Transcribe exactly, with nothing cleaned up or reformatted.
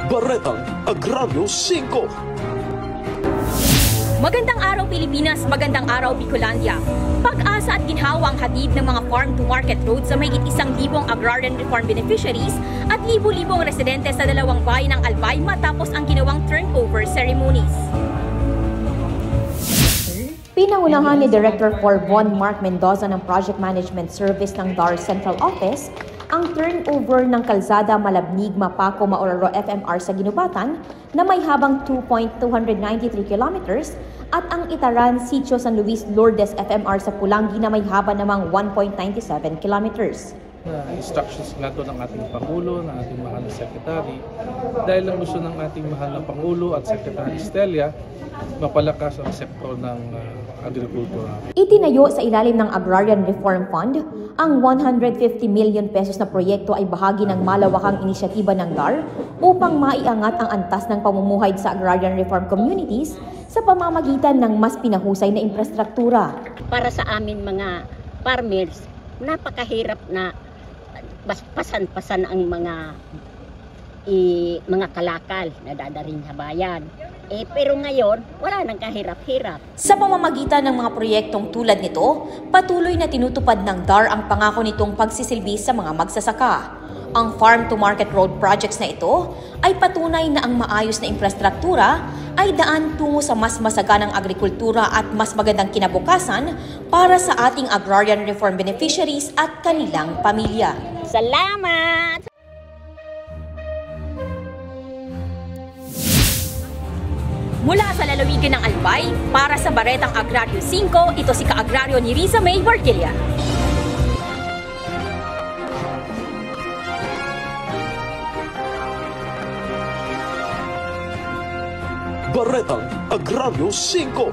Baretang Agraryo singko. Magandang araw, Pilipinas! Magandang araw, Bicolandia! Pag-asa at ginhawa ang hatid ng mga farm-to-market road sa mahigit isang libong agrarian reform beneficiaries at libo-libong residente sa dalawang bayan ng Albay matapos ang ginawang turnover ceremonies. Pinangunahan ni Director four Von Mark Mendoza ng Project Management Service ng DAR Central Office ang turnover ng kalsada Malabnig-Mapaco-Mauraro F M R sa Guinobatan na may habang two point two hundred ninety three kilometers at ang Itaran Sitio San Luis Lourdes F M R sa Polangui na may haba namang one point nine seven kilometers. Na instructions nga to ng ating Pangulo, ng ating mahal na Secretary, dahil lang gusto ng ating mahal na Pangulo at Secretary Stella mapalakas ang sektor ng uh, agrikultura. Itinayo sa ilalim ng Agrarian Reform Fund, ang one hundred fifty million pesos na proyekto ay bahagi ng malawakang inisyatiba ng DAR upang maiangat ang antas ng pamumuhay sa agrarian reform communities sa pamamagitan ng mas pinahusay na infrastruktura. Para sa amin mga farmers, napakahirap na pasan-pasan ang mga i, mga kalakal na dadaring sa bayan. Eh, pero ngayon, wala nang kahirap-hirap. Sa pamamagitan ng mga proyektong tulad nito, patuloy na tinutupad ng DAR ang pangako nitong pagsisilbi sa mga magsasaka. Ang farm-to-market road projects na ito ay patunay na ang maayos na infrastruktura ay daan tungo sa mas masaganang agrikultura at mas magandang kinabukasan para sa ating agrarian reform beneficiaries at kanilang pamilya. Salamat! Mula sa lalawigan ng Albay, para sa Baretang Agraryo singko, ito si Ka-Agraryo ni Riza May Barquilla. Baretang Agraryo singko.